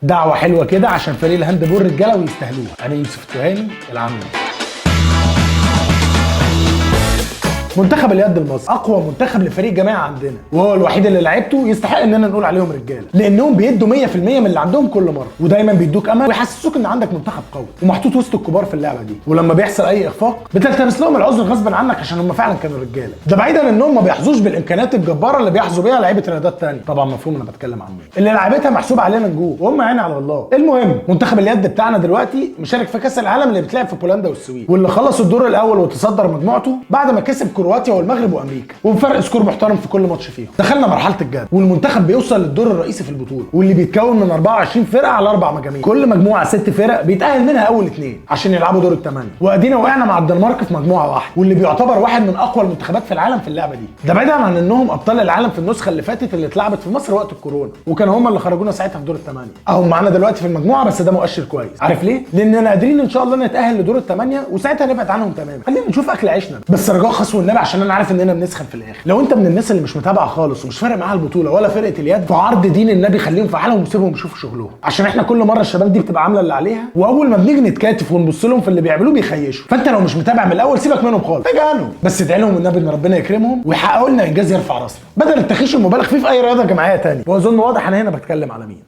دعوه حلوة كده عشان فريق ال handball رجاله ويستاهلوها. انا يوسف التهامي العمي. منتخب اليد المصري اقوى منتخب لفريق جماعي عندنا، وهو الوحيد اللي لعبته يستحق اننا نقول عليهم رجاله، لانهم بيدوا 100% من اللي عندهم كل مرة، ودايما بيدوك امل ويحسسوك ان عندك منتخب قوي ومحطوط وسط الكبار في اللعبة دي. ولما بيحصل اي اخفاق بتلتمس لهم العذر غصب عنك عشان هم فعلا كانوا رجاله. ده بعيدا انهم ما بيحظوش بالامكانيات الجبارة اللي بيحظوا بيها لعيبة رياضات ثانية، طبعا مفهوم انا بتكلم عن مين، اللي لعيبتها محسوب علينا نجوم وهم عيني على الله. المهم منتخب اليد بتاعنا دلوقتي مشارك في كاس العالم اللي بيتلعب في بولندا والسويد، واللي خلص الدور الاول وتصدر مجموعته بعد ما كسب كرواتيا والمغرب وامريكا، وبفرق score محترم في كل ماتش فيهم. دخلنا مرحلة الجد والمنتخب بيوصل للدور الرئيسي في البطولة، واللي بيتكون من 24 فرقه على 4 مجاميع، كل مجموعة 6 فرق بيتاهل منها اول 2 عشان يلعبوا دور الثمانية. وادينا وقعنا مع الدنمارك في مجموعة واحدة، واللي بيعتبر واحد من اقوى المنتخبات في العالم في اللعبة دي. ده بعيدا عن انهم ابطال العالم في النسخة اللي فاتت اللي اتلعبت في مصر وقت الكورونا، وكانوا هم اللي خرجونا ساعتها في دور الثمانية. اهم معانا دلوقتي في المجموعة، بس ده مؤشر كويس. عارف ليه؟ لاننا قادرين ان شاء الله نتاهل لدور الثمانية وساعتها نبعد عنهم تماما. خلينا نشوف اكل عيشنا بس، رجاء خاص والنبي عشان انا عارف اننا بنسخن في الاخر. لو انت من الناس اللي مش متابعه خالص ومش فارق معاها البطولة ولا فرقه اليد، فعرض دين النبي خليهم في حالهم وسيبهم يشوفوا شغلهم، عشان احنا كل مرة الشباب دي بتبقى عامله اللي عليها، واول ما بنيجي نتكاتف ونبص لهم في اللي بيعملوه بيخيشوا. فانت لو مش متابع من الاول سيبك منهم خالص، تجاهلهم، بس ادعي لهم النبي ان ربنا يكرمهم ويحققوا لنا انجاز يرفع راسنا، بدل التخيش المبالغ فيه في اي رياضة جماعية ثانية. واظن واضح انا هنا بتكلم على مين.